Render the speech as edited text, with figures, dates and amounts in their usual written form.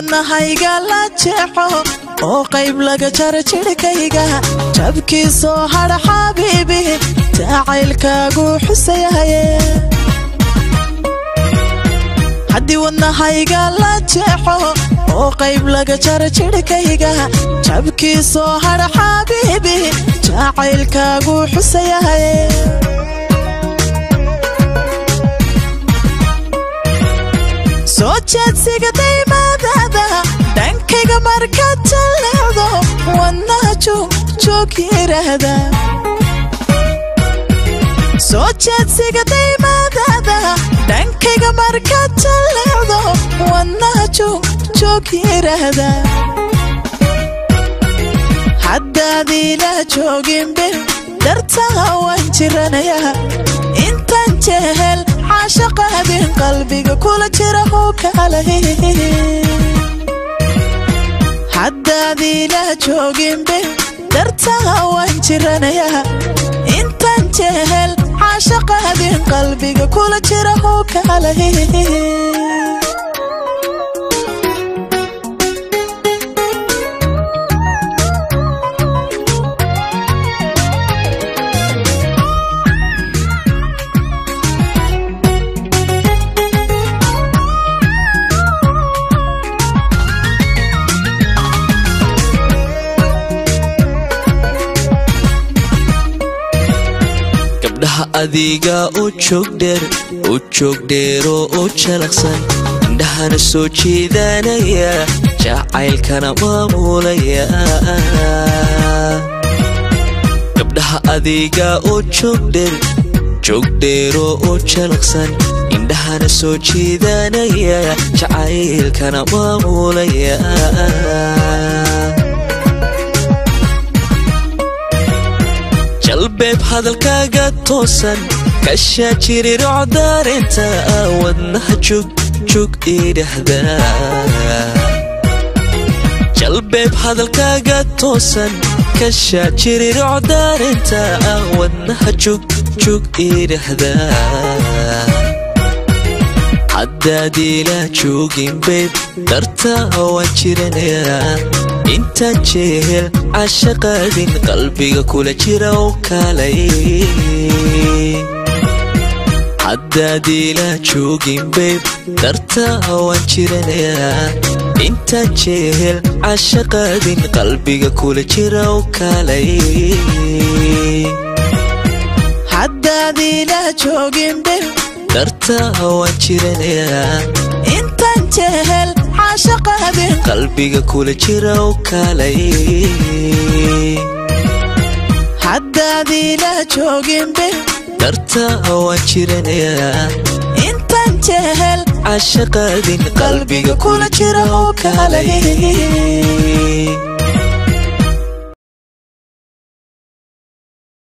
Wadnahayga la jeexo oo qayb laga jaro jidhkayga, jabkii soo hadha xabiibi jacaylkaagu xusayahaye. Haddii wadnahayga la jeexo oo qayb laga jaro jidhkayga, jabkii soo hadha xabiibi jacaylkaagu xusayahaye. Soo jeedsiga daymadada dhankayga markaad jalleecdo, wadnaha joog joog yidhaahda. Soo jeedsiga daymadada dhankayga markaad jalleecdo, wadnaha joog joog yidhaahda. Haddaad ila jooginbe dartaha waan jiranayaa, intaan jehel caashaqaadin qalbiga kula jira hoo kaalay. Haddaad ila jooginbe dartaha waan jiranayaa, intaan jehel caashaqaadin qalbiga kula jira hoo kaalay. Gabdhaha adiga u joogdheer, u joogdheeroo u jalaqsan, indhahana soo jeedanaya, jacaylkana maamulaya. Gabdhaha adiga u joogdheer, joogdheeroo u jalaqsan, indhahana soo jeedanaya, jacaylkana maamulaya. Jalbeeb hadalkaaga toosan kashaa jirirocdaarinta, wadnaha jug jug idhahda. Jalbeeb hadalkaaga toosan kashaa jirirocdaarinta, wadnaha jug jug idhahda. Haddaad ila joogin bayb dartaa waan jiranayaa, intaan jehel cashaqaadin qalbiga kula jira oo kaalay. Haddaad ila joogin bayb dartaa waan jiranayaa, intaan jehel cashaqaadin qalbiga kula jira oo kaalay. Haddaad ila jooginbe dartaa waan jiranayaa, intaan jehel caashaqaadin qalbiga kula jira oo kaalay. Haddaad ila jooginbe dartaa waan jiranayaa, intaan jehel cashaqaadin qalbiga kula jira oo kaalay.